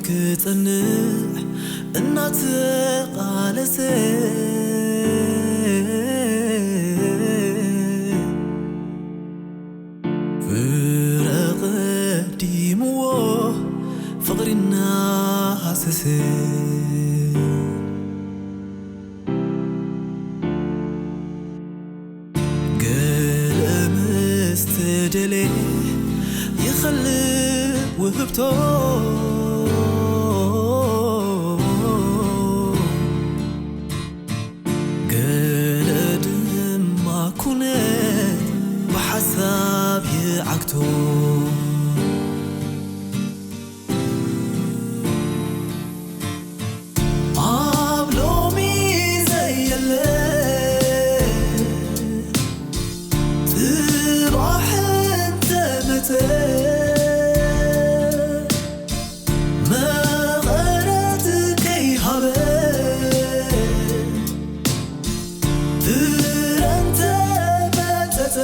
ክጸንዕ እናተቓለሰ ፍረ ቀዲምዎ ፍቕሪ እናሃሰሰ ገለ ምስ ተደልየ ይኸልእ ውህብቶ ገለ ድማ ኩነት ብሓሳብ ይዓግቶ ኣብ ሎሚ ዘየለ ጽባሕ እንተመጸ መቐረት ከይሃበ ፍረ እንተመጸጸ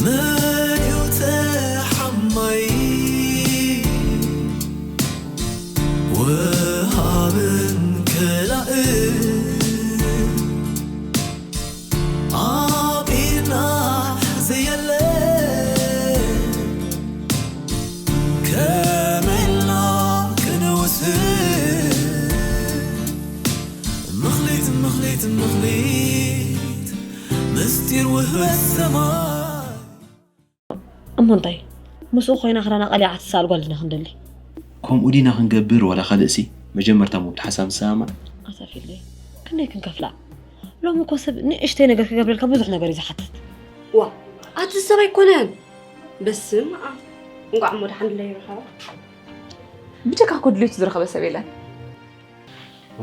መን እዩ ተሓማይ ወሃብን ከላእን ኣብ ኢድና ዘየለ ከመይ ኢልና ክንውስን ምኽሊት ምኽሊት ምኽሊት ምስጢር ውህበት ሰማይ እሞ እንታይ ምስኡ ኮይና ክራና ቀሊዓ ትሰኣል ጓል ዲና ክንደሊ ከምኡ ዲና ክንገብር ዋላ ካልእሲ መጀመርታ ሞ ብሓሳብ ንሰማማዕ ኣሳፊለይ ክንደይ ክንከፍላ ሎሚ እኮ ሰብ ንእሽተይ ነገር ክገብረልካ ብዙሕ ነገር እዩ ዝሓትት ዋ ኣቲ ሰብ ኣይኮነን በስም እንቋዕ እሞ ድሓን ድለ ይረኸባ ብጀካ እኮ ድልየቱ ዝረኸበ ሰብ የለን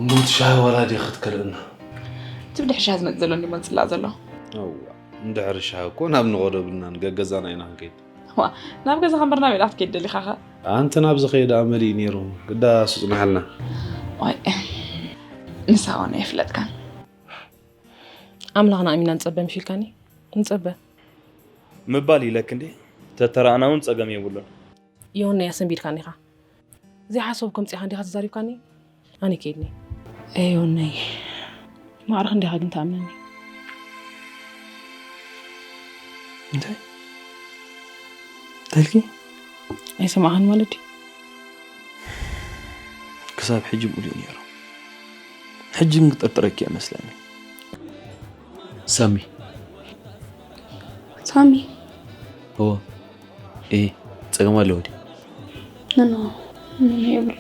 እሞ እቲ ሻሂ ዋላ ድየ ክትከልእና እቲ ብድሕሪ ሻሂ ዝመፅእ ዘሎ እንዲ መፅላእ ዘሎ እዋ እንድሕሪ ሻሂ እኮ ናብ ንኸዶ ብልና ንገገዛና ኢና ክንከይድ ዋ ናብ ገዛ ከምበር ናብ ኢላት ከይድ ደሊኻ ኸ ኣንቲ ናብ ዝኸይድ ኣመል እዩ ነይሩ ግዳ ስፅናሓልና ዋይ ንሳ ኾነ የፍለጥካን ኣምላኽና ኣሚና ንፀበ ምሽ ኢልካኒ ንፀበ ምባል ኢለክ እንዴ ተተራእና እውን ፀገም የብሉን የውነይ ኣሰንቢድካኒ ኢኻ ዘይሓሰብኩ ምፅኢኻ እንዲኻ ተዛሪብካኒ ኣነ ከይድኒ ኤዮነይ ማዕርኽ እንዲኻ ግን ተኣምነኒ እንታይ ተልኪ ኣይሰማዕኻን ማለት እዩ ክሳብ ሕጂ ምሉእ ነይሩ ሕጂ ግን ክጥርጥረኪ እመስለኒ ሳሚ ሳሚ እዎ እ ጸገም ኣለዎ ድዩ ነኖ የብሉ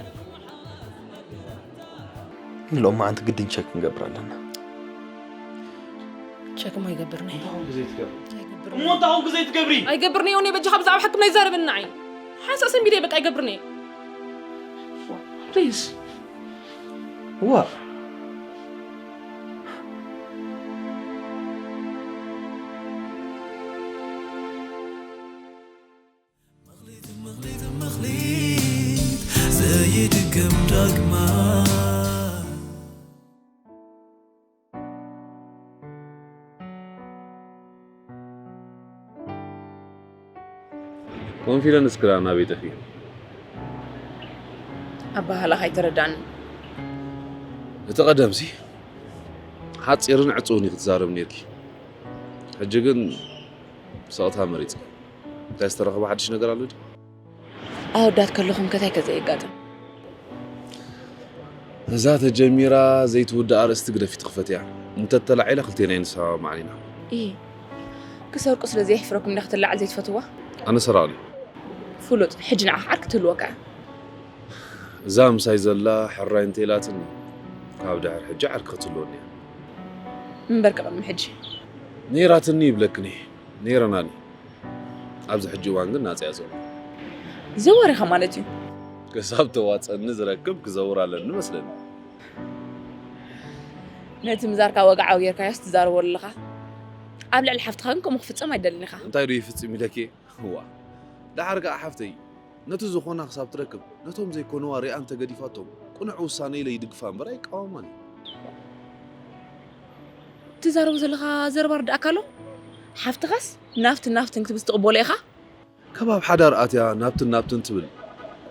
ሎማዓንቲ ግድን ቸክ ክንገብር ኣለና ቸክ ማ ይገብርኒ እሞ እንታይ ኹን ግዜ ትገብሪ ኣይገብርኒ የውነ በጃኻ ብዛዕባ ሕክምና ይዛረበኒ ንዓይ ሓንሳ ሰንቢደ በቃ ኣይገብርኒ ፕሊዝ ዋ ዘይድገም ዳግማ ኮንፊደንስ ክላ ናበይ ጠፊኡ ኣባህላኻ ኣይተረዳኒ እቲ ቀደምሲ ሓፂርን ዕፅውን እዩ ክትዛረብ ነርኪ ሕጂ ግን ብሰቕታ መሪፅ እንታይ ዝተረኸበ ሓድሽ ነገር ኣሎ ድዩ ኣወዳት ከለኹም ከታይ ከዘ የጋጥም እዛ ተጀሚራ ዘይትውዳእ ኣርእስቲ ግደፊ ትኽፈት እያ እንተተላዒላ ክልቴና ይንሰማማዕን ኢና ኢ ክሰርቁ ስለ ዘየሕፍረኩም እንዳ ክትላዓል ዘይትፈትዋ ኣነ ሰራቕ ድዩ ፍሉጥ ሕጂ ንዓኻ ዓርኪ ትህልወካ እያ እዛ ምሳይ ዘላ ሕራይ እንተኢላትኒ ካብ ድሕር ሕጂ ዓርኪ ክትህልወኒ እያ ምንበር ቅድሚ ሕጂ ነይራትኒ ይብለክኒ ነይረናኒ ኣብዚ ሕጂ እዋን ግን ናፅያ ዘሎ ዘወሪኻ ማለት እዩ ክሳብ ተዋፀኒ ዝረክብ ክዘውር ኣለኒ መስለኒ ነቲ ምዛርካ ወግዓዊ ጌርካዮስ ትዛረቦ ኣለኻ ኣብ ልዕሊ ሓፍትኻ ግን ከምኡ ክፍፀም ኣይደልን ኢኻ እንታይ ዶ ይፍፅም ኢለኪ ዋ ደሓር ከዓ ሓፍተይ ነቲ ዝኾና ክሳብ ትረክብ ነቶም ዘይኮነዋ ሪኣ እንተገዲፋቶም ቅኑዕ ውሳነ ኢለ ይድግፋ እምበር ኣይቃወማን እዩ ትዛረቡ ዘለኻ ዘረባ ርዳእካ ኣሎ ሓፍትኻስ ናፍቲ ናፍትን ክትብል ትቕበሎ ኢኻ ከባብ ሓዳር ኣትያ ናብትን ናብትን ትብል፣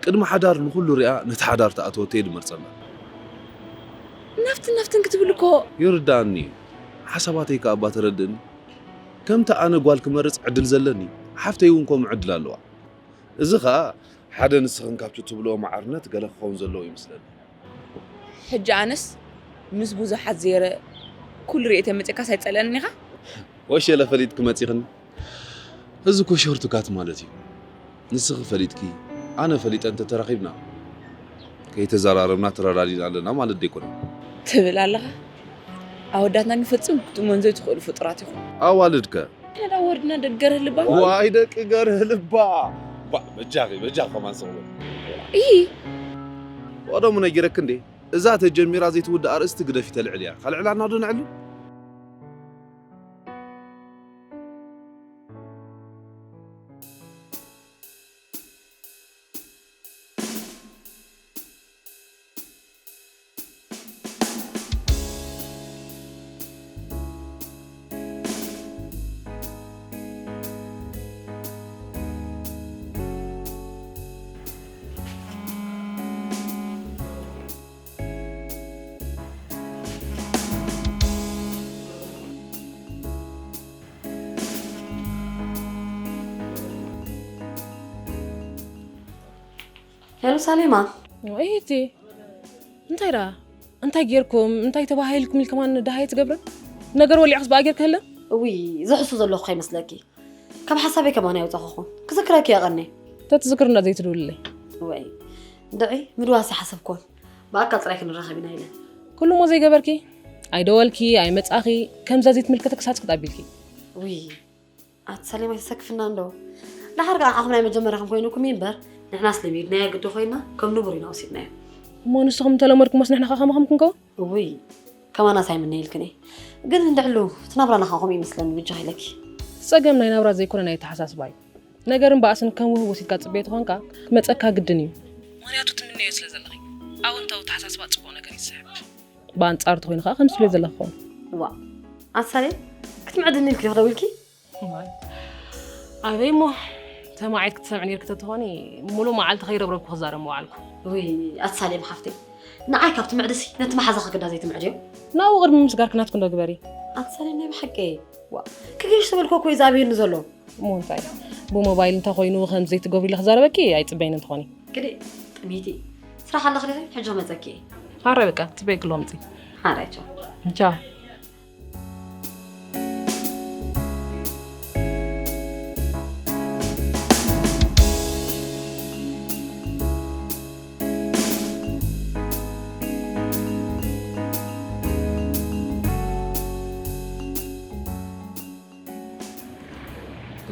ቅድሚ ሓዳር ንኹሉ ሪኣ ነቲ ሓዳር ተኣተወቶ እየ ድመርጸላ። ናብትን ናብትን ክትብል እኮ ይርዳእኒ እዩ። ሓሳባተይ ከኣ እባ ተረድእኒ። ከምቲ ኣነ ጓል ክመርጽ ዕድል ዘለኒ፣ ሓፍተይ እውን ከምኡ ዕድል ኣለዋ። እዚ ኸኣ ሓደ ንስኽን ካብቲ ትብልኦ ማዕርነት ገለ ክኸውን ዘለዎ ይመስለኒ። ሕጂ ኣነስ ምስ ብዙሓት ዜረ ኩሉ ርእየተ መፅካስ ኣይፀለአን ኢኻ። ወሸለ ፈሊጥኪ መፂኽኒ። እዚ እኮ ሾርትካት ማለት እዩ። ንስኺ ፈሊጥኪ ኣነ ፈሊጠ እንተተራኺብና ከይተዘራረብና ተረዳዲና ኣለና ማለት ደይኮነ። ትብል ኣለኻ። ኣወዳትና ግን ፍጹም ክትእመኑ ዘይትኽእሉ ፍጡራት ኢኹም። ኣዋልድከ ነዳ ወርድና ደገረ ልባ ዋይ ደቂ ገርህ ልባ። ባ በጃኺ በጃ ከማን ሰው እይ ወደሙ ነጊረክ እንዴ? እዛ ተጀሚራ ዘይትውድእ ኣርእስቲ ግደፊ ተልዕል እያ። ካልዕላ እናዶ ንዕሊ ሄሎ ሳሌማ። እህቲ እንታይ ደኣ እንታይ ጌርኩም እንታይ ተባሂልኩም ኢልከማን ደሃይ ትገብርን ነገር ወሊዕክስ ብኣ ጌርክህለን እውይ ዝሕሱ ዘለኹ ከይመስለኪ ካብ ሓሳበይ ከማን ኣይወፃኹኹን ክዝክረኪ የቐኒ ተትዝክርና ዘይትድውልለይ ወይ ድዒ ምድዋስ ይሓሰብኩን ብኣካል ጥራይ ክንራኸብ ኢና ኢለ ኩሉ እሞ ዘይገበርኪ ኣይደወልኪ ኣይመጻኺ ከምዛ ዘይትምልከተ ክሳት ክትኣቢልኪ ውይ ኣቲ ሰሌማ ይሰክፍና እንዶ ዳሓር ከዓ ዓኹም ናይ መጀመርያኹም ኮይኑኩም እዩ እምበር ንሕናስ ለሚድናዮ ግዲ ኮይና ከም ንቡር ኢና ወሲድናዮ እሞ ንስኹም እንተለመድኩሞስ ንሕና ከ ከማኹም ክንከውን እውይ ከማናስ ኣይምነየልክን እየ ግን እንድዕሉ እቲ ናብራ ናኻኹም ይመስለኒ ብጃ ኢለኪ እቲ ጸገም ናይ ናብራ ዘይኮነ ናይ ኣተሓሳስባ እዩ ነገርን ባእስን ከም ውህብ ወሲድካ ትጽበዮ ተኾንካ ክመጸካ ግድን እዩ ምኽንያቱ ትምነዮ ስለ ዘለኺ ኣወንታዊ ኣተሓሳስባ ጽቡቕ ነገር ይስሕብ ብኣንጻሩ ተኾይኑ ከዓ ከም ስለ ዘለኺ ክኸውን ዋ ኣሳሌ ክትምዕድኒ ኢልኪ ዶ ክደውልኪ ኣበይ እሞ ተማዒት ክትሰምዕ ነርኪ ተትኾኒ ሙሉእ መዓልቲ ከይረብረብኩ ክዛረብ ምውዓልኩ ውይ ኣቲ ሳሌም ሓፍተይ ንዓይ ካብ ትምዕድሲ ነቲ መሓዛኺ ግዳ ዘይትምዕድዮ ናብኡ ቅድሚ ምስጋርኪ ናትኩ እንዶ ግበሪ ኣቲ ሳሌም ናይ ብሓቂ ዋ ክገሽ ዝበልኮ እኮ እዩ ዝኣብየኒ ዘሎ እሞ እንታይ ብሞባይል እንተኾይኑ ከምዚ ዘይትገብሪ ኢለ ክዛረበኪ ኣይፅበይን እንትኾኒ ግዲ ጥሚቲ ስራሕ ኣለኺ ዲኺ ሕጂ ክመፀኪ እየ ሓራይ በቃ ትበይ ክሎምፂ ሓራይ ቻው ቻው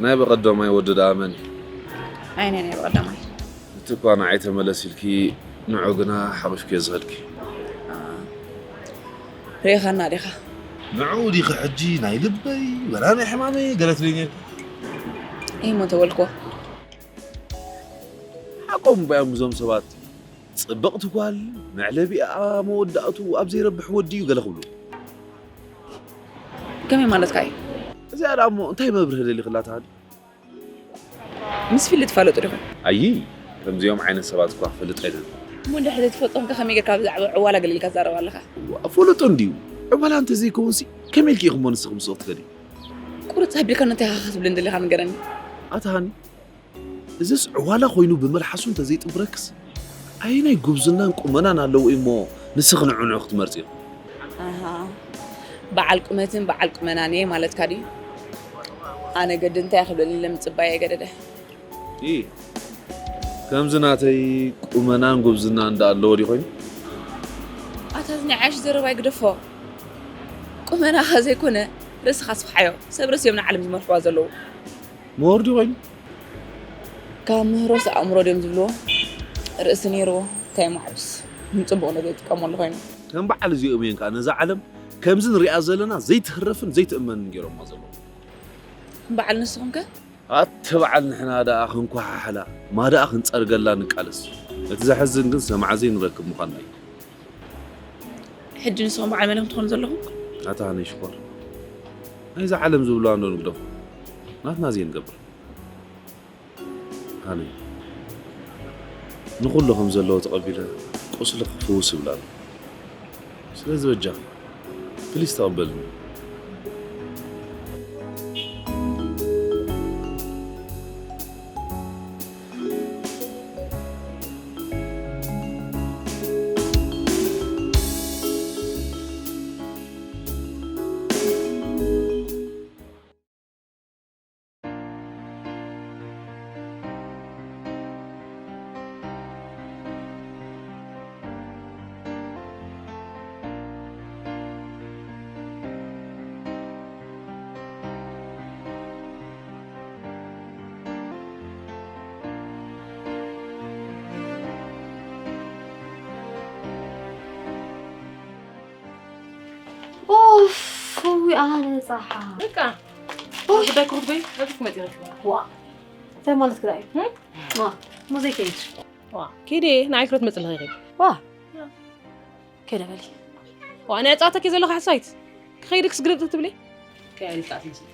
ናይ በቐዳማይ ወዲ ደኣ መን እዩ? ኣይነ ናይ በቐዳማይ እቲ እኳ ንዓይ ተመለስ ኢልኪ ንዑ ግና ሓቒፍክዮ ዝኸድኪ ርኢኻና ዲኻ ንዑ ዲኺ ሕጂ ናይ ልበይ ወላ ናይ ሕማመይ ገለ ትብለይ ነርኪ እሞ ተበልኮ ሓቆም ባዮም እዞም ሰባት ጽብቕቲ ጓል መዕለቢኣ መወዳእቱ ኣብ ዘይረብሕ ወዲ እዩ ገለ ክብሉ ከመይ ማለትካ እዩ እዚኣ ደኣ እሞ እንታይ መብርህ ደሊኽላትሃኒ ምስ ፊሊ ትፋለጡ ዲኹም ኣይ ከምዚኦም ዓይነት ሰባት እኳ ክፈልጥ ኣይደልን እሞ እንድሕር ዘይትፈልጦም ከ ከመይ ጌርካ ብዛዕባ ዕዋላ ገለ ኢልካ ትዛረብ ኣለኻ ፍሉጥ እንድዩ ዕባላ እንተዘይከውንሲ ከመይ ኢልኪ ኢኹሞ ንስኺ ምስኡ ክትከዲ ቁርፅ ኣቢልካ እንታይ ኢኻ ክትብልን ደሊኻ ንገረኒ ኣታ ሃኒ እዝስ ዕዋላ ኮይኑ ብመልሓሱ እንተዘይጥብረክስ ኣየናይ ጉብዝናን ቁመናን ኣለዎ እሞ ንስኺ ንዕንዑ ክትመርፂ ኢኹ ኣሃ በዓል ቁመትን በዓል ቁመናን እየ ማለትካ ድዩ ኣነ ገዲ እንታይ ክብለኒ ለምፅባይ ገደደ ኢ ከምዚ ናተይ ቁመናን ጉብዝናን እንዳ ኣለዎ ድዩ ኮይኑ ኣታ እዚ ናይ ዓሽ ዘረባ ይግደፎ ቁመናኻ ዘይኮነ ርእስኻ ስፍሓዮ ሰብ ርእሲ እዮም ንዓለም ዝመርሕዋ ዘለዉ ምሁር ድዩ ኮይኑ ካብ ምህሮስ ኣእምሮ ድዮም ዝብልዎ ርእሲ ነይርዎ እንታይ ማዕብስ ንፅቡቕ ነገር ይጥቀመሉ ኮይኑ ከም በዓል እዚኦም እየን ከዓ ነዛ ዓለም ከምዚ ንሪኣ ዘለና ዘይትህረፍን ዘይትእመንን ገይሮማ ዘለዉ በዓል ንስኹም ከ ኣቲ በዓል ንሕና ደኣ ክንኳሓሕላ ማደኣ ክንፀርገላ ንቃለስ እቲ ዘሕዝን ግን ሰማዕ ዘይንረክብ ምዃንና እዩ ሕጂ ንስኹም በዓል መለኹም ትኾኑ ዘለኹም ኣታ ሃነይ ሽኮር ናይዛ ዓለም ዝብልዋ እንዶ ንግደፎ ናትና ዘይንገብር ኣነ ንኹሉ ከም ዘለዎ ተቐቢለ ቁስሊ ክፍውስ ይብል ኣሎ። ስለዚ በጃ ፕሊስ ተቐበልኒ። ኡፍ፣ ውይ ኣነ ጸሓ። በቃ ጉዳይ ክኹት በይ፣ ነዚ ክመጽእ ይኽእል። ዋ፣ እንታይ ማለት ግዳ እዩ? ማ፣ ሙዚየም ከይድ። ዋ፣ ኪዲ ንዓይ ክረት መጽእ ለኺ። ዋ፣ ከይደ በሊ። ዋ፣ ናይ ጻተኪ ዘለኻ ሓሳይት። ክኸይድ ክስግርጥ ትብሊ? ከይድ ጻት መስል።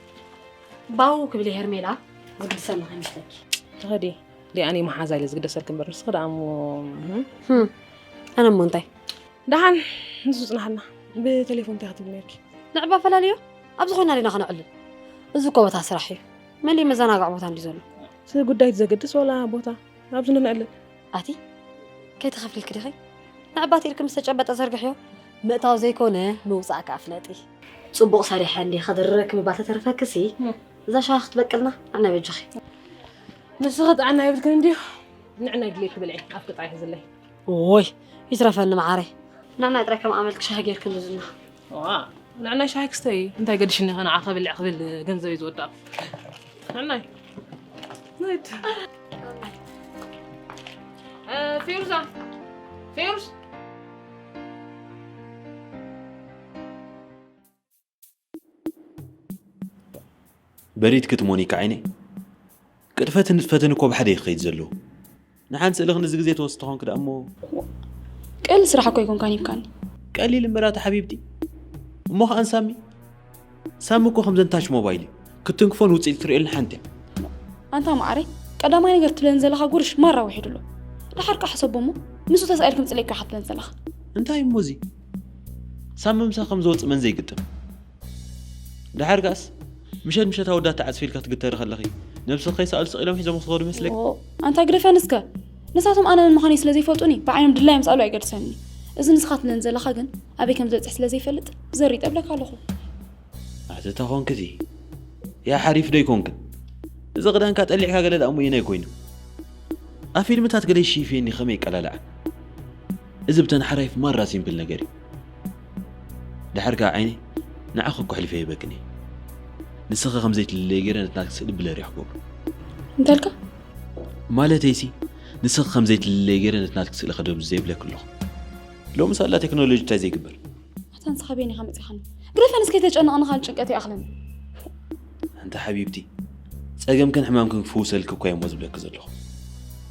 ባው ክብል ሄርሜላ ዝግድሰና ከይመስለኪ። ተኸዲ ዲኣኒ መሓዛ ኢለ ዝግደሰልክ እምበር ንስኺ ደኣ እሞ እህ። ህም፣ ኣነ እሞ እንታይ? ደሓን ንሱ ጽናሕና ብቴሌፎን እንታይ ክትብል ነርኪ? ንዕባ ፈላልዮ ኣብ ዝኾና ዲና ክነዕልል። እዚ እኮ ቦታ ስራሕ እዩ። መሊ መዘናጋዕ ቦታ እንዲ ዘሎ። እቲ ጉዳይ ዘገድስ ዋላ ቦታ ኣብዚ ንዕልል። ኣቲ ከይተኸፍልልኪ ዲኺ? ንዕባት ኢልኪ ምስ ተጨበጠ ዘርግሕዮ ምእታው ዘይኮነ ምውፃእ ከዓ ፍለጢ። ፅቡቕ ሰሪሐ እንዲ ከድርረኪ ምባል ተተርፈክሲ እዛ ሻሂ ክትበቅልና ኣነ በጃኺ። ንስኺ ጥዕና የብልክን እንድዩ። ንዕና ይድልየኪ ብልዒ ኣፍኪ ጥራይ ሕዝለይ። ኦይ ይትረፈኒ መዓረይ። ንዕና ጥራይ ከም ኣመልኪ ሻሂ ጌርክን ዝና። ዋ ንዕናይ ሻሂ ክስተይ እንታይ ገድሽኒ ከ ንዓኻ ብልዕ ክብል ገንዘብ እዩ ዝወዳእ። ንዕናይ ናይት ፊሩዛ ፊሩዝ በሪትክት ሞኒካ ዓይነይ። ቅጥፈትን ንጥፈትን እኮ ብሓደ እዩ ክኸይድ ዘለዎ። ንሓንቲ ስእሊ ክንድዚ ግዜ ትወስድ ተኾንክ ደኣ እሞ ቀል ስራሕ እኮ ኣይኮንካን ሂብካኒ። ቀሊል እምበር ኣቲ ሓቢብቲ። እሞ ኸኣ ንሳሚ ሳሚ እኮ ከምዘን ታች ሞባይል እዩ። ክትንክፎን ውፅኢት ክትርእየሉን ሓንቲ እያ። ኣንታ መዓረይ ቀዳማይ ነገር ትብለን ዘለኻ ጉርሽ ማራ ውሒዱ ኣሎ። ደሓር ከኣ ሕሰቦ እሞ ምስኡ ተሳኢልኪ ምፅለይ እኮ ኢኻ ትብለን ዘለኻ። እንታይ እሞ እዚ ሳሚ ምሳኺ ከም ዝወፅእ መን ዘይግጥም? ደሓር ከኣስ ምሸት ምሸት ኣወዳት ተዓፅፊ ኢልካ ክትግተሪ ከለኺ ነብስኺ ከይሰኣሉ ስቕ ኢሎም ሒዞም ክኸዱ ይመስለኪ? ኦ ኣንታ ግደፈኒ እስከ ንሳቶም ኣነ መን ምዃነይ ስለ ዘይፈልጡኒ ብዓይኖም ድላዮም ስኣሉ ኣይገድሰኒ። እዚ ንስኻ ትብለን ዘለኻ ግን ኣበይ ከም ዝበፅሕ ስለ ዘይፈልጥ ዘሪጠ እብለካ ኣለኹ። ኣቲ ተኾንክቲ ያ ሓሪፍ ዶ ይኮንክን? እዚ ክዳንካ ጠሊዕካ ገለ ደኣ እሞ የናይ ኮይኑ? ኣብ ፊልምታት ገለ ይሽይፍየኒ ከመይ ይቀላልዓ? እዚ ብተን ሓራይፍ ማራ ሲምፕል ነገር እዩ። ድሓር ከኣ ዓይነይ ንዓኺ እኮ ኣሕሊፈ ይህበክን እየ። ንስኺ ከም ዘይትልለይ ገይረ ነቲ ናትኪ ስእሊ ብለር እየ ክገብሮ። እንታይ ኢልካ? ማለተይሲ ንስኺ ከም ዘይትልለይ ገይረ ነቲ ናትኪ ስእሊ ከደብዝዞ ይብለኪ ኣለኹ። ሎሚ ሳላ ቴክኖሎጂ እንታይ ዘይግበር? ኣታ ንስኻ በይንኻ መጺኻኒ። ግደፈኒ እስከ ኣይተጨንቐኒ ካልእ ጭንቀት ይኣኽለኒ። ኣንቲ ሓቢብቲ ጸገምክን ሕማምክን ክፍውሰልኪ እኮ እየ እሞ ዝብለኪ ዘለኹ።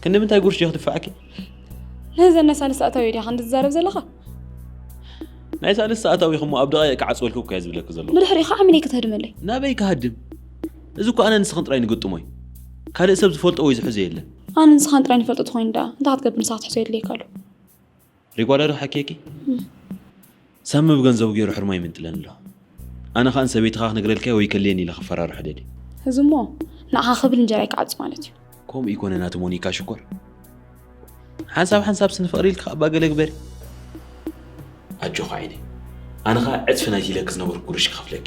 ክንዲ ምንታይ ጉርሽ ዲኺ ትድፍዓኪ? ነዘን ናይ ሳልስቲ ኣታዊ ዲኻ ክንዲ ትዛረብ ዘለኻ? ናይ ሳልስቲ ኣታዊኺ እሞ ኣብ ደቓይቕ ክዓጽወልኪ እኮ እየ ዝብለኪ ዘለኹ። ንድሕሪኻ ዓሚነይ ክትህድመለይ። ናበይ ክሃድም? እዚ እኮ ኣነ ንስኽን ጥራይ ንግጥሞ እዩ። ካልእ ሰብ ዝፈልጦ ወይ ዝሕዞ የለን። ኣነ ንስኻን ጥራይ ንፈልጦ ተኾይኑ ደኣ እንታይ ክትገብር ንስኻ ክትሕዞ የድልየካ ኣሎ? ሪጓዳ ዶ ሓኪየኪ? ሳሚ ብገንዘቡ ገይሩ ሕርሞ ይምንጥለኒ ኣሎ። ኣነ ኸኣ ንሰበይትኻ ክነግረልካዮ ወይ ከልየኒ ኢለ ከፈራርሖ ደልየ። እዚ እሞ ንዓኻ ክብል እንጀራይ ክዓጹ ማለት እዩ። ከምኡ ይኮነን ኣቲ ሞኒካ ሽኮር። ሓንሳብ ሓንሳብ ስኒ ፍቕሪ ኢልኪ ከኣ እባ ገለ ግበሪ። ኣጆኺ ዓይነይ። ኣነ ኸኣ ዕጽፊ ናይቲ ኢለኪ ዝነበርኩ ጉርሽ ክኸፍለኪ።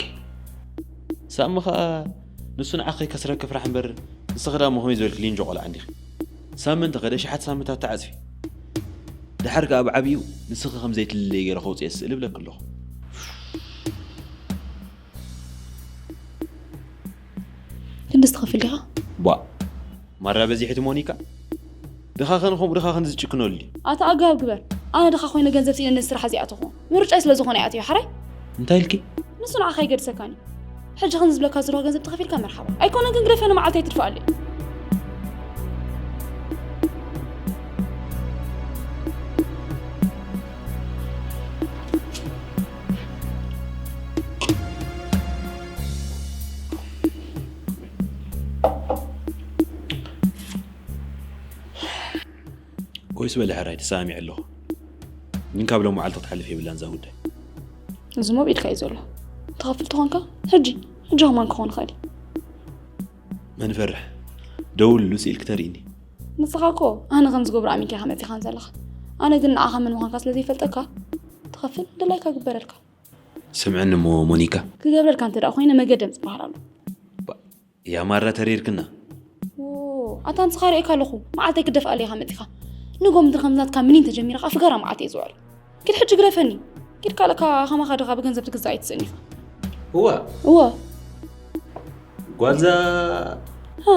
ሳሚ ኸኣ ንሱ ንዓኺ ከይከስረኪ ፍራሕ እምበር ንስኺ ደኣ እሞ ከመይ ዝበልኪ ሊንጆ ቆልዓ እንዲኺ። ሳሚ እንተኸደ ሽሓት ሳምንታት ተዓጽፊ። ደሓር ከኣ ብዓቢኡ ንስኺ ከም ዘይትልለይ ገይረ ከውጽኤ ስእል እብለኪ ኣለኹ። ክንድዚ ትኸፍል ዲኻ? ቧእ ማራ በዚሕቲ ሞኒካ። ድኻ ኸን ከምኡ ድኻ ኸን ዝጭክነሉ ድዩ? ኣታ ኣገባብ ግበር። ኣነ ድኻ ኮይነ ገንዘብ ስኢነ ነዚ ስራሕ እዚ ኣተኹ። ምርጫይ ስለ ዝኾነ እየ ኣትዮ ሓራይ። እንታይ ኢልኪ? ንሱ ንዓኻ ኣይገድሰካን እዩ። ሕጂ ኸን ዝብለካ ዘለኹ ገንዘብ ተኸፊልካ መርሓባ። ኣይኮነን ግን ግደፈኒ መዓልቲ ኣይትድፍኣለይ። ወይስ በለ ሕራይ ተሰማሚዐ ኣለኹ። ግን ካብ ሎም መዓልቲ ክትሓልፍ የብላን እዛ ጉዳይ። እዚ ሞ ብኢድካ እዩ ዘሎ። ትኸፍል ተኾንካ ሕጂ ሕጂ ከማን ክኾን ይኽእል እዩ። መን ፈርሕ? ደውል ሉሲ ኢልክ ተርእኒ። ንስኻ እኮ ኣነ ከም ዝገብሮ ኣሚንካ ኢኻ መፂኻን ዘለኻ። ኣነ ግን ንዓኻ መን ምዃንካ ስለ ዘይፈልጠካ ትኸፍል ድላይካ ግበረልካ። ስምዕኒ እሞ ሞኒካ። ክገብረልካ እንተ ደኣ ኮይነ መገደም ዝበሃል ኣሎ። ያማራ ተሪርክና። ዎ፣ ኣታ ንስኻ ርእየካ ኣለኹ መዓልተይ ክደፍኣለ ኢኻ መፂኻ። ንጎ ምድሪ ከም ናትካ ምኒን ተጀሚራ ከዓ ፍገራ መዓልቲ እየ ዝውዕል። ኪድ ሕጂ ግደፈኒ። ኪድ ካልእካ ከማኻ ድኻ ብገንዘብ ትግዛእ ኣይትስእን ኢኻ። እዋ እወ ጓልዛ ሃ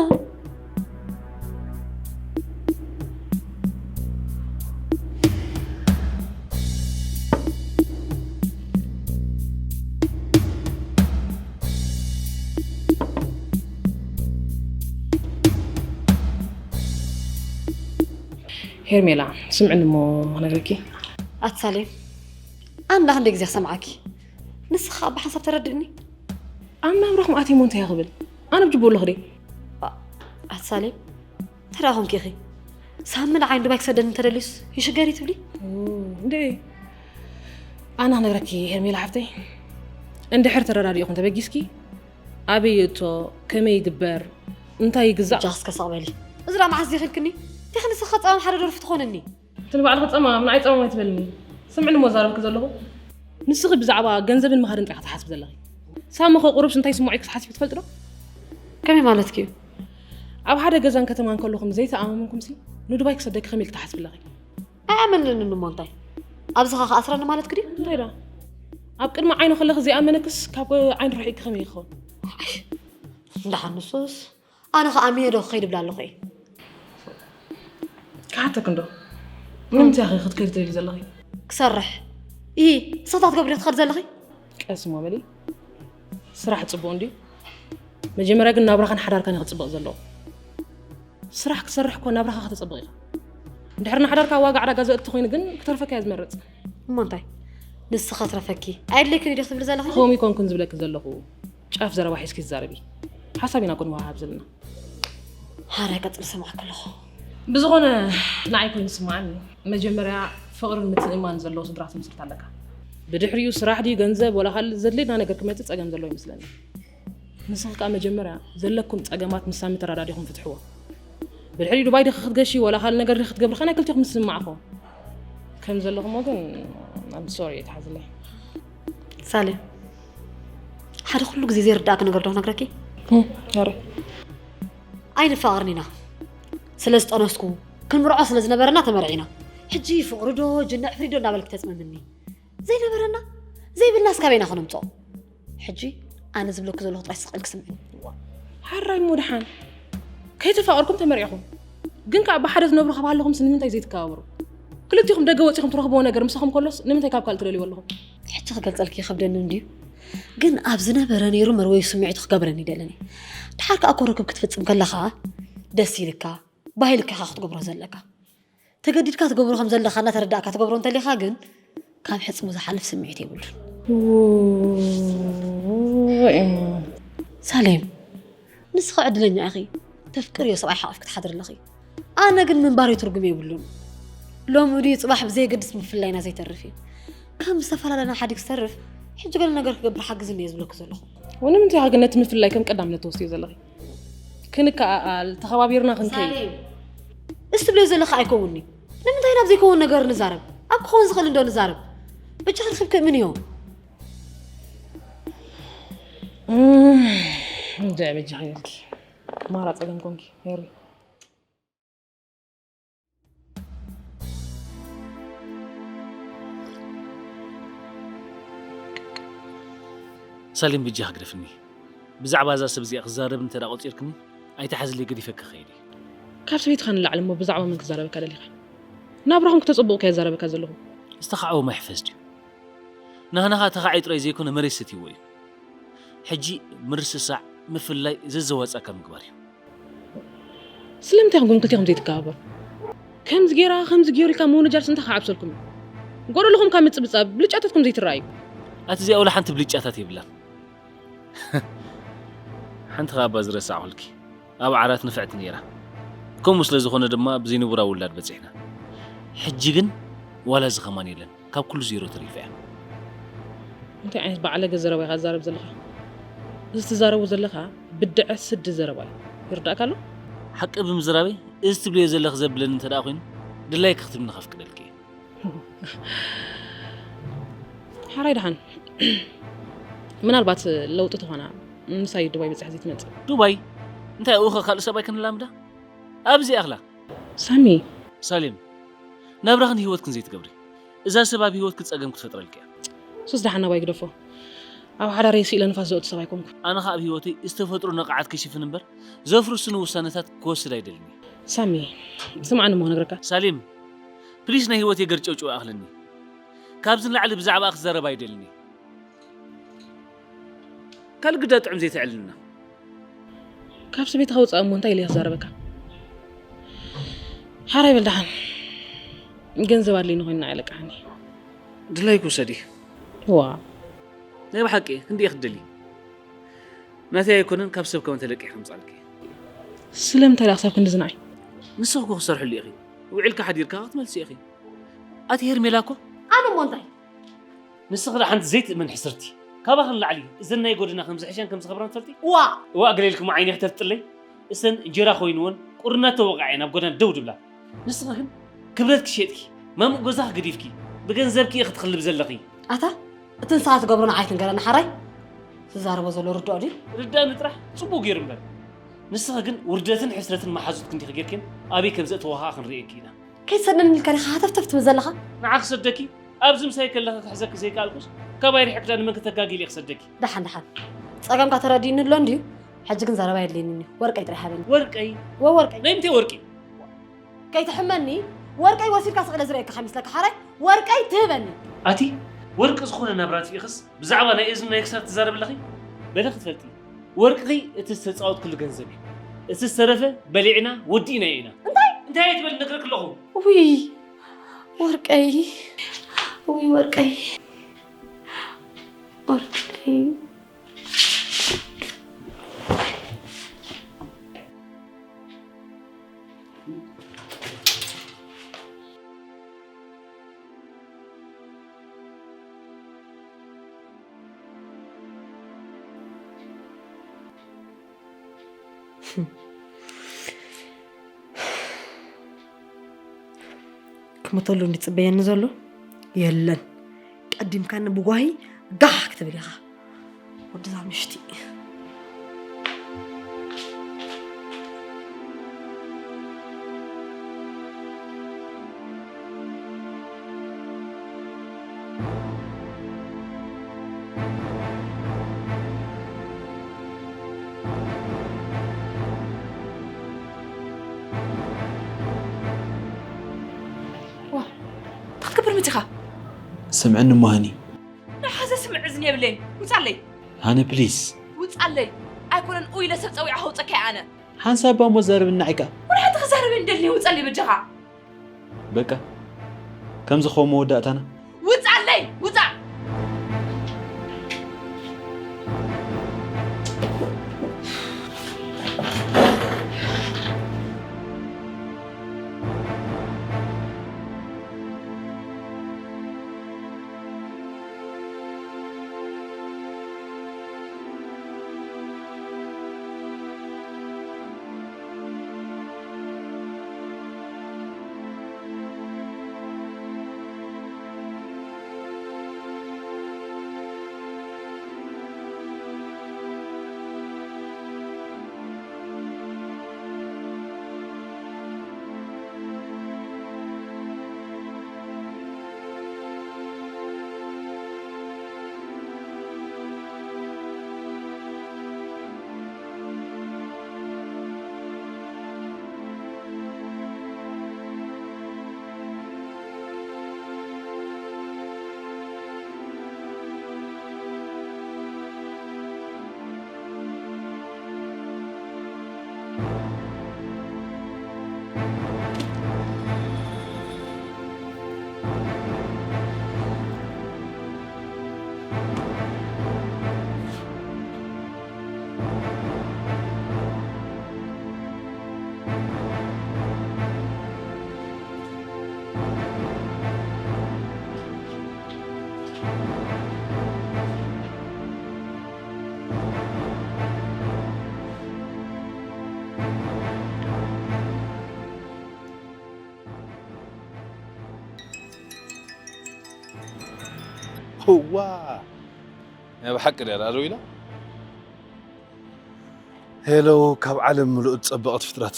ሄርሜላ ስምዕኒ እሞ ክነግረኪ። ኣቲ ሳሌም ኣንዳ ክንደይ ግዜ ክሰምዓኪ ንስኻ ብሓንሳብ ተረድእኒ። ኣብ ናብራኹም ኣትየ እሞ እንታይ ክብል ኣነ ብጅቡ ኣለኹ ድየ? ኣቲ ሳሌም ተደኣ ኮንኪ ኢኺ ሳሚ ንዓይ ንዱባይ ክሰደኒ እንተደልዩስ ይሽገር እዩ ትብሊ? እንደ ኣነ ክነግረኪ ሄርሜላ ሓፍተይ እንድሕር ተረዳዲእኹም ተበጊስኪ ኣበይ ይእቶ ከመይ ይግበር እንታይ ይግዛእ ጃስ ከሳቕ በሊ እዚ ደኣ መዓስ ዚኽልክኒ ዲኺ ንስኻ ጸማም ሓደ ደርፊ ትኾንኒ እቲ ንባዕልኺ ጸማም ንዓይ ጸማም ኣይትበልኒ ስምዕኒ እሞ ዛረብኪ ዘለኹ ንስኺ ብዛዕባ ገንዘብን መሃርን ጥራይ ክትሓስቢ ዘለኺ ሳሚ ኸ ቁሩብስ እንታይ ስምዒት ክትሓስቢ ትፈልጢ ዶ ከመይ ማለትኪ እዩ ኣብ ሓደ ገዛን ከተማን ከለኹም ዘይተኣማመንኩምሲ ንዱባይ ክሰደኪ ከመይ ኢልኪ ትሓስቢ ኣለኺ ኣይኣመንንን እሞ እንታይ ኣብዚኻ ክኣስረኒ ማለትኪ ድዩ እንታይ ዳ ኣብ ቅድሚ ዓይኑ ከለኺ ዘይኣመነክስ ካብ ዓይኑ ርሒቅኪ ከመይ ይኸውን እንዳሓንሱስ ኣነ ኸኣ ኣሚነ ዶ ክኸይድ ብላ ኣለኹ እየ ክሓተክ እንዶ ንምንታይ ኢኺ ክትከዲ ትደሊ ዘለኺ ክሰርሕ ይ ንስኻ ትገብሪ ዶ ትኸድ ዘለኺ ቀስ እሞ በሊ ስራሕ ፅቡቅ እንድዩ መጀመርያ ግን ናብራኻን ሓዳርካን እዩ ክፅብቅ ዘለዎ ስራሕ ክትሰርሕ እኮ ናብራኻ ከተፅብቅ ኢኻ እንድሕር ንሓዳርካ ዋጋ ዕዳጋ ዘእቲ ኮይኑ ግን ክተርፈካ እያ ዝመርፅ እሞ እንታይ ንስኻ ትረፈኪ ኣየድለይክን እዩ ዶ ክትብሊ ዘለኺ ከምኡ ይኮንኩን ዝብለኪ ዘለኹ ጫፍ ዘረባ ሒዝኪ ትዛረቢ ሓሳብ ኢና ኮን ወሃሃብ ዘለና ሓራይ ቀፅሊ ሰማዕ ከለኹ ብዝኾነ ንዓይ ኮይኑ ስማዓኒ መጀመርያ ፍቕርን ምትእምማን ዘለዎ ስድራ ትምስርት ኣለካ ብድሕሪኡ ስራሕ ድዩ ገንዘብ ወላ ካልእ ዘድልየና ነገር ክመፅእ ፀገም ዘለዎ ይመስለኒ ንስኺ ከዓ መጀመርያ ዘለኩም ፀገማት ምስ ሳሚ ተራዳዲኹም ፍትሕዎ ብድሕሪኡ ዱባይ ድኺ ክትገሺ ወላ ካልእ ነገር ድኺ ክትገብሪ ከ ናይ ክልቲኹም ዝስማዕኹም ከም ዘለኹሞ ግን ኣም ሶሪ ኣይትሓዝለይ ሳሌም ሓደ ኩሉ ግዜ ዘይርዳእኪ ነገር ዶ ክነግረኪ ሪ ኣይንፋቐርን ኢና ስለ ዝጠነስኩ ክንምርዖ ስለ ዝነበረና ተመርዒና ሕጂ ፍቕሪ ዶ ጅንዕ ፍሪዶ እናበልኪ ተፅምምኒ ዘይነበረና ዘይብልናስ ካበይና ክነምፅኦ ሕጂ ኣነ ዝብለኪ ዘለኹ ጥራይ ስቕ ኢልኪ ስምዕኒ ሓራይ እሞ ደሓን ከይተፋቐርኩም ተመሪዕኹም ግን ከዓ ብሓደ ዝነብሩ ካብ ሃለኹምስ ንምንታይ ዘይትከባበሩ ክልቲኹም ደገ ወፂኹም ትረኽብዎ ነገር ምሳኹም ከሎስ ንምንታይ ካብ ካልእ ትደልይዎ ኣለኹም ሕጂ ክገልፀልኪ ይኸብደኒ እንድዩ ግን ኣብ ዝነበረ ነይሩ መርወዩ ስምዒቱ ክገብረኒ ይደልን እዩ ድሓር ከዓ እኮ ርክብ ክትፍፅም ከለኻ ደስ ኢልካ ባህልካ ኢኻ ክትገብሮ ዘለካ ተገዲድካ ትገብሮ ከም ዘለኻ እናተረዳእካ ትገብሮ እንተሊኻ ግን ካብ ሕፅሙ ዝሓልፍ ስምዒት የብሉን ሳሌም ንስኻ ዕድለኛ ኢኺ ተፍቅርዮ ሰብኣይ ሓቒፍ ክትሓድር ኣለኺ ኣነ ግን ምንባረይ ትርጉም የብሉን ሎሚ ድዩ ፅባሕ ብዘየገድስ ምፍላይና ዘይተርፍ እዩ ከም ዝተፈላለና ሓዲግ ዝተርፍ ሕጂ ገለ ነገር ክገብር ሓግዝኒ እየ ዝብለኪ ዘለኹ ወንምንታይ ኢኻ ግን ነቲ ምፍላይ ከም ቀዳምነት ተወስድዮ ዘለኺ ክንከኣኣል ተኸባቢርና ክንከይድ ሳሌም፣ እዚ ትብልዮ ዘለኻ ኣይከውን'ዩ። ንምንታይ ናብ ዘይከውን ነገር ንዛረብ? ኣብ ክኸውን ዝኽእል እንዶ ንዛረብ። በጃኺ ርኽብ ክእምን እዮ። እንታይ በጃኺ ኢልኪ ማራ ጸገም ኮንኪ ሄሪ። ሳሌም ብጃኻ ግደፍኒ። ብዛዕባ እዛ ሰብ እዚኣ ክዛረብ እንተ ደኣ ቆጺርክኒ ኣይትሓዝለይ ገዲፈኪ ክኸይድ እየ። ካብ ሰበይትኻ ንላዕሊ እሞ ብዛዕባ መን ክዛረበካ ደሊኻ? ናብራኹም ክተጸብቑ ከ የዛረበካ ዘለኹ። ዝተኻዕወ ማይ ሕፈስ ድዩ? ናህናኻ ተኻዒ ጥራይ ዘይኮነ መሬት ሰትይዎ እዩ። ሕጂ ምርስሳዕ ምፍላይ ዘዘዋጻእካ ምግባር እዩ። ስለምንታይ ኢኹም ግን ክልቲኹም ዘይትከባበሩ? ከምዚ ጌራ ከምዚ ጌሩ ኢልካ ምውንጃልስ እንታይ ክዓብሰልኩም እዩ? ጎደሎኹም ካብ ምጽብጻብ ብልጫታትኩም ዘይትረኣዩ። ኣቲ እዚኣ ወላ ሓንቲ ብልጫታት የብላን። ሓንቲ ኻባ ዝረሳዕኹልኪ ኣብ ዓራት ንፍዕቲ ነይራ። ከምኡ ስለ ዝኾነ ድማ ብዘይንቡራ ውላድ በጺሕና። ሕጂ ግን ዋላ እዚ ከማን የለን፣ ካብ ኩሉ ዜሮ ተሪፋ እያ። እንታይ ዓይነት በዓለገ ዘረባ ኢኻ ትዛረብ ዘለኻ? እዚ ትዛረቡ ዘለኻ ብድዐ ስዲ ዘረባ እዩ። ይርዳእካ ኣሎ? ሓቂ ብምዝራበይ እዚ ትብልዮ ዘለኺ ዘብለኒ እንተ ደኣ ኮይኑ ድላይኪ ክትብኒ ከፍቅደልኪ እየ። ሓራይ ደሓን ምናልባት ለውጢ ተኾና ምሳይ ዱባይ በፂሐ ዘይትመፅእ። ዱባይ? እንታይ ኣብኡ ኸ ካልእ ሰብኣይ ክንላምዳ? ኣብዚ ኣኽላ ሳሚ ሳሌም፣ ናብራኽን ህይወትክን ዘይትገብሪ፣ እዛ ሰብ ኣብ ህይወትኪ ጸገም ክትፈጥረልኪ እያ። ሱስ ደሓን ናባይ ግደፎ። ኣብ ሓዳረይ ስኢለ ንፋስ ዘእቱ ሰብ ኣይኮንኩ። ኣነ ኸኣ ኣብ ህይወተይ ዝተፈጥሮ ነቓዓት ክሽፍን እምበር ዘፍርሱኒ ውሳነታት ክወስድ ኣይደልን እየ። ሳሚ ስምዓኒ እሞ ክነግረካ። ሳሌም ፕሊስ ናይ ህይወተይ ገርጨውጨው ኣኽለኒ። ካብዚ ንላዕሊ ብዛዕባኣ ክዛረብ ኣይደልን እየ። ካልእ ግዳ ጥዑም ዘይተዕልልና። ካብ ስቤትኻ ውፃእ እሞ እንታይ ኢለ ክዛረበካ? ሓራይ በል ደሓን። ገንዘብ ኣድልይኒ ኮይንና ኣለቃሓኒ። ድላይኪ ውሰዲ። ዋ ናይ ብሓቂ ክንዲ ኢኺ ትደልዪ? ናተይ ኣይኮነን ካብ ሰብ ከመ ተለቂሕ ከምፃልኪ። ስለምንታይ ደኣ ክሳብ ክንድዚ ንዓይ? ንስኺ እኮ ክሰርሕሉ ኢኺ። ውዒልካ ሓዲርካ ክትመልሲ ኢኺ። ኣቲ ሄርሜላ እኮ ኣነ እሞ እንታይ ንስኺ ዳ ሓንቲ ዘይትእመን ሕስርቲ። ካባኺ ንላዕሊ እዘን ናይ ጎደና ከም ዝሕሸን ከም ዝኸብራን ትፈልጢ? ዋእ! ዋእ ገለ ኢልኪ እሞ ዓይኒ ክተፍጥለይ? እሰን እንጀራ ኮይንወን ቁሪ እናተወቕዓ እየን ኣብ ጎደና ደው ድብላ። ንስኺ ግን ክብረትኪ ሸጥኪ፣ ማሙቕ ገዛኺ ገዲፍኪ፣ ብገንዘብኪ ኢኺ ትኽልቢ ዘለኺ። ኣታ እቲ ንስኻ ትገብሮ ንዓይ ትንገረኒ ሓራይ? ዝዛረቦ ዘሎ ርድኦ ድዩ? ርድኣኒ ጥራሕ ጽቡቕ ገይሩ እምበር። ንስኺ ግን ውርደትን ሕስረትን መሓዙትኪ እንዲኺ ጌርክን ኣበይ ከም ዘእተዋ ኸኣ ክንርእየኪ ኢና። ከይትሰደኒ ኢልካ ዲኻ ሃተፍተፍ ትብል ዘለኻ? ንዓ ክሰደኪ ኣብዚ ምሳይ ከለኺ ክሕዘኪ ዘይከኣልኩስ ካባይ ርሒቕኪ ዳ ንመን ክተጋግይለ እየ ክሰደኪ። ደሓን ደሓን ጸገምካ ተረዲእኒ ኣሎ እንድዩ። ሕጂ ግን ዘረባ የድልየንን እዩ። ወርቀይ ጥራይ ሃበኒ። ወርቀይ? ወወርቀይ። ናይ ምንታይ ወርቂ? ከይትሕመኒ ወርቀይ ወሲድካ ስቕ ኢለ ዝርእየካ ከይመስለካ ሓራይ ወርቀይ ትህበኒ። ኣቲ ወርቂ ዝኾነ ናብራ ኣጥፊእኽስ ብዛዕባ ናይ እዝኒ ናይ ክሳድ ትዛረቢ ኣለኺ? በሊ ክትፈልጢ ወርቅኺ እቲ ዝተጻወትክሉ ገንዘብ እዩ። እቲ ዝተረፈ በሊዕና ወዲእናዮ ኢና። እንታይ? እንታይ ኣይትበሊ ነግረኪ ኣለኹ። ውይ ወርቀይ ውይ ወርቀይ ወርቀይ ክመተሉ እንዲ ጽበየኒ ዘሎ የለን። ቀዲምካኒ ብጓሂ ጋሕ ክትብል ኢኻ። ወድዛ ምሽቲ ክትገብር መፂኻ? ስምዕኒ እሞ ሃኒ። ንሓዘ ስምዕ እዝኒ የብለይን። ውፃለይ። ሃኒ ፕሊስ። ውፃለይ። ኣይኮነን ኡ ኢለ ሰብ ፀዊዐ ከውፀካ እየ ኣነ። ሓንሳብ እባ እሞ ዛረብኒ ንዓይ ከኣ። ወላ ሓንቲ ክዛረብ እየ እንደልኒ ውፃለይ በጃኻ። በቃ ከምዚ ክኸውን መወዳእታና። ውጻለይ ውጻእ። እዋ፣ ናይ ብሓቂ ድያ ደኣ ደው ኢላ? ሄሎ፣ ካብ ዓለም ምሉእ ዝጸበቐት ፍጥረት።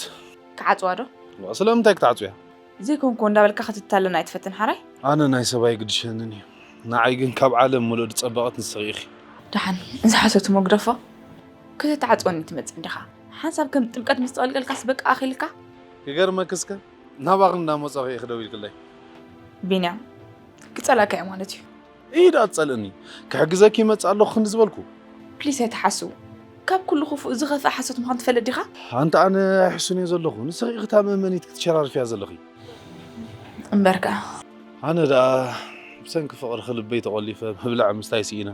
ክዓጽዋ ዶ? እዋ፣ ስለምንታይ ክትዓጽውያ? ዘይኮንኩ እንዳበልካ ክትታለና ኣይትፈትን ሓራይ? ኣነ ናይ ሰብ ኣይግድሸንን እዩ። ንዓይ ግን ካብ ዓለም ምሉእ ዝጸበቐት ንስኺ ኢኺ። ደሓን፣ እዚ ሓሶት እሞ ግደፎ። ከተትዓጽወኒ ትመጽእ እንዲኻ። ሓንሳብ ከም ጥምቀት ምስ ተቐልቀልካስ በቃ ኣኺልካ? ክገርመኪ እስከ፣ ናባኺ እንዳመጻኹ ኢኺ ደው ኢልክለይ። ቢንያም፣ ክጸላእካ እየ ማለት እዩ። ኢድ ኣትጸልእኒ። ክሕግዘኪ ይመጽእ ኣለኹ ክንዲ ዝበልኩ። ፕሊስ ኣይትሓስው። ካብ ኩሉ ክፉእ ዝኸፍእ ሓሶት ምዃኑ ትፈልጥ ዲኻ? ኣንታ ኣነ ኣይሕሱን እየ ዘለኹ። ንስኺ ኢኺ እታ መእመኒት ክትሸራርፍያ ዘለኺ። እምበርከ። ኣነ ደኣ ብሰንኪ ፍቕርኺ ልበይ ተቖሊፈ፣ ምብላዕ ምስታይ ስኢነ።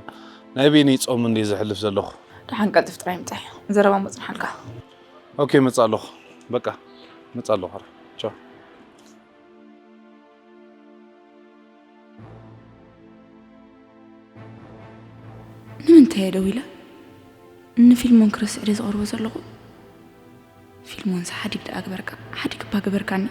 ናይ በይነይ ጾም እንድየ ዘሕልፍ ዘለኹ። ደሓን ቀልጥፍ ጥራይ ምጻይ። ዘረባ እሞ ጽንሓልካ። ኦኬ፣ መጻ ኣለኹ። በቃ፣ መጻ ኣለኹ። ቻው። ንምንታይ እየ ደው ኢለ? ንፊልሞን ክርስዕ ድየ ዝቐርቦ ዘለኹ? ፊልሞንስ ሓዲግ ደኣ ግበርካ፣ ሓዲግ እባ ግበርካኒ።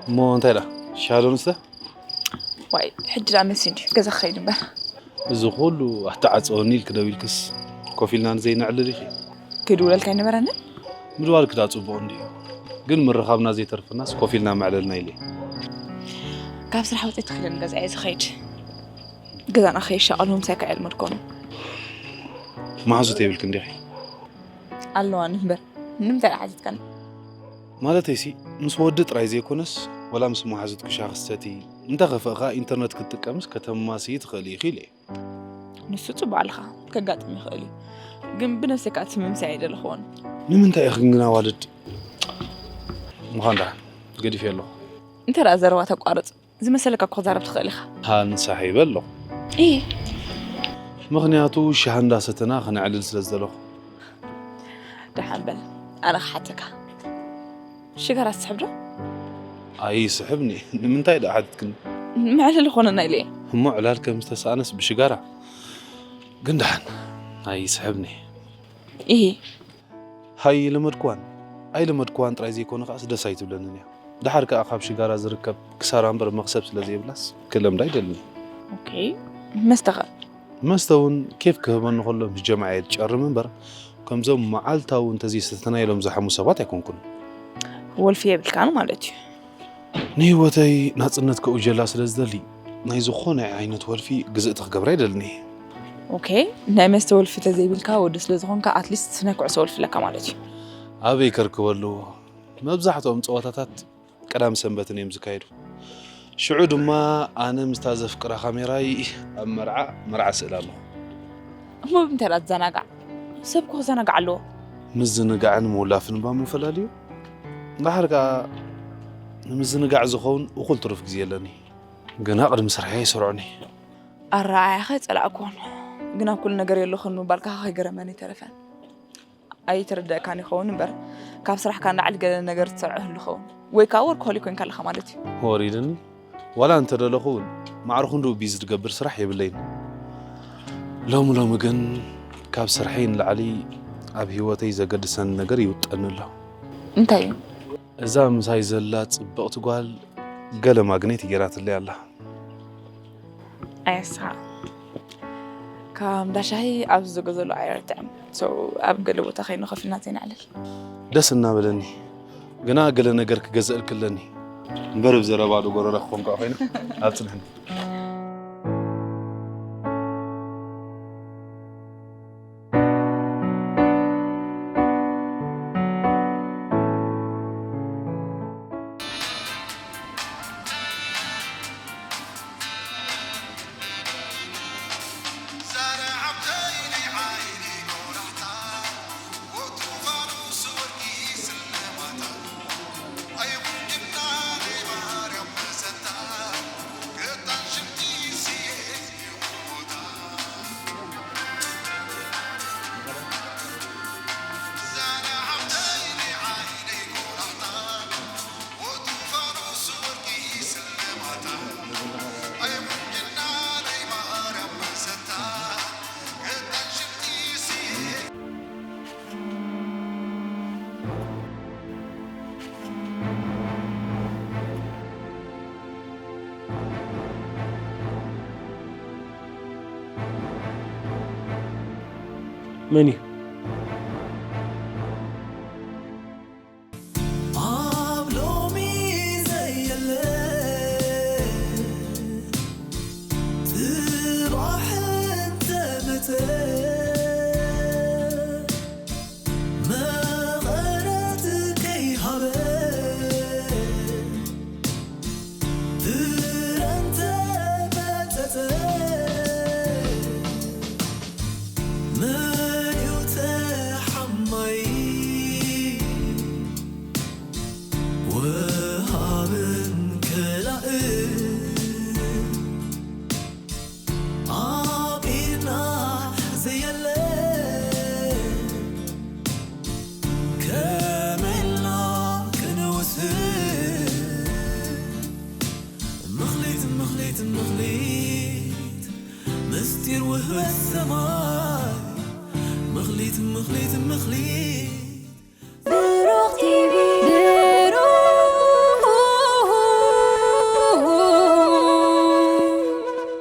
እሞ እንታይ ደኣ? ሻሂ ዶ ንስተ? ዋይ፣ ሕጂ ደኣ መሲዩ እንድዩ፣ ገዛ ክኸይድ እምበር። እዚ ኩሉ ኣተዓጸወኒ ኢልኪ ደው ኢልክስ፣ ኮፍ ኢልና ንዘይነዕልል ኢኺ። ክድውለልካ ኣይነበረንን? ምድዋልኪ ደኣ ጽቡቕ እንድዩ። ግን ምርኻብና ዘይተርፈናስ ኮፍ ኢልና ምዕለልና ኢለ። ካብ ስራሕ ወጺኤ ተኺለ ንገዛ እየ ዝኸይድ። ገዛና ከይሻቐሉ ምሳይ ክዕል መድኮኑ። መሓዙት የብልክን ዲኺ? ኣለዋኒ እምበር፣ ንምንታይ ደኣ ሓቲትካኒ? ማለተይሲ፣ ምስ ወዲ ጥራይ ዘይኮነስ፣ ወላ ምስ መሓዙትኪ ሻሂ ክትሰቲ፣ እንተ ኸፍእኻ ኢንተርነት ክትጥቀምስ ከተማስዪ ትኽእሊ ኢኺ ኢለ። ንሱ ጽቡቕ ኣለኻ፣ ከጋጥም ይኽእል እዩ። ግን ብነብሰይ ከኣ እቲ ምምሳይ ኣይደለኽዎን። ንምንታይ ኢኽን ግን ኣዋልድ? ምዃን ደኣ ገዲፈ ኣለኹ። እንተ ደኣ ዘረባ ተቋርጽ፣ ዝመሰለካ እኮ ክትዛረብ ትኽእል ኢኻ። ሃንሳሕ ይበል ኣለኹ። እይ። ምኽንያቱ ሻሂ እንዳሰተና ክነዕልል ስለ ዝደለኹ። ደሓን በል፣ ኣነ ክሓተካ። ሽጋራ ትስሕብ ዶ? ኣይስሕብኒ። ንምንታይ ደኣ ሓቲትክኒ? መዕለሊ ኮነና ኢለ እየ። እሞ ዕላል ከም ዝተሳእነስ ብሽጋራ? ግን ደሓን፣ ኣይስሕብኒ። እሂ። ሃይ ለመድኩዋን። ኣይለመድኩዋን ጥራይ ዘይኮነ ከኣስ ደስ ኣይትብለንን እያ። ደሓር ከኣ ካብ ሽጋራ ዝርከብ ክሳራ እምበር መኽሰብ ስለ ዘይብላስ ክለምዳ ኣይደልን እየ። ኦኬ። መስተኸ? መስተ እውን ኬፍ ክህበኒ ከሎ ምስ ጀማዓ እየ ዝጨርም እምበር፣ ከምዞም መዓልታዊ እንተዘይሰተና ኢሎም ዝሓሙ ሰባት ኣይኮንኩን። ወልፊ የብልካን ማለት እዩ። ንህይወተይ ናጽነት ከውጀላ ስለ ዝደሊ፣ ናይ ዝኾነ ዓይነት ወልፊ ግዝእቲ ክገብራ ኣይደልን እየ። ኦኬ፣ ናይ መስተ ወልፊ ተዘይብልካ ወዲ ስለ ዝኾንካ፣ ኣትሊስት ናይ ኩዕሶ ወልፊ ኣለካ ማለት እዩ። ኣበይ ከርክበሉ? መብዛሕትኦም ጸወታታት ቀዳም ሰንበትን እዮም ዝካየዱ። ሽዑ ድማ ኣነ ምስታ ዘፍቅራ ካሜራይ ኣብ መርዓ፣ መርዓ ስእል ኣለኹ። እሞ ብምንታይ ደኣ ትዘናጋዕ? ሰብ እኮ ክዘናጋዕ ኣለዎ። ምዝንጋዕን ምውላፍን እባ ምፈላልዩ። እንድሕር ከኣ ንምዝንጋዕ ዝኸውን እኹል ትሩፍ ግዜ ኣለኒ። ግና ቅድሚ ስርሐይ ይሰርዑኒ። ኣረኣእያኻ ኣይጸላእኩዎን። ግና ኣብ ኩሉ ነገር የለኹን ምባልካ ከይገረመኒ ኣይተረፈን። ኣይተረዳእካን ይኸውን እምበር፣ ካብ ስራሕካ ንላዕሊ ገለ ነገር ትሰርዖ ይህሉ ይኸውን። ወይ ከኣ ወርክሆሊክ ኮይንካ ኣለኻ ማለት እዩ። ወሪድኒ። ዋላ እንተደለኹ እውን ማዕረ ክንድኡ ቢዚ ዝገብር ስራሕ የብለይን። ሎሚ ሎሚ ግን ካብ ስርሐይ ንላዕሊ ኣብ ህይወተይ ዘገድሰኒ ነገር ይውጠኒ ኣሎ። እንታይ እዩ? እዛ ምሳይ ዘላ ጽብቕቲ ጓል ገለ ማግኔት ገይራትለይ ኣላ። ኣየስኻ ካብ እንዳ ሻሂ ኣብዚ ዝገዘሉ ኣይርትዕም። So ኣብ ገለ ቦታ ከይኑ ከፍልና ዘይንዕልል። ደስ እናበለኒ ግና ገለ ነገር ክገዝእልኪ ኣለኒ። እምበር ብዘረባ ዶ ጎረረ ክኾን ከዓ ኮይኑ ኣብ ጽንሕኒ። መን እዩ? ኣብ ሎሚ ዘየለ ጽባሕ እንተመጸ መቐረት ከይሃበ ፍረ እንተመጸጸ መን እዩ ተሓማይ ወሃብን ከላእን ኣብ ኢድና ዘየለ ከመይ ኢልና ክንውስን ምኽሊት ምኽሊት ምኽሊት ምስጢር ውህበት ሰማይ ምኽሊት ምኽሊት ምኽሊት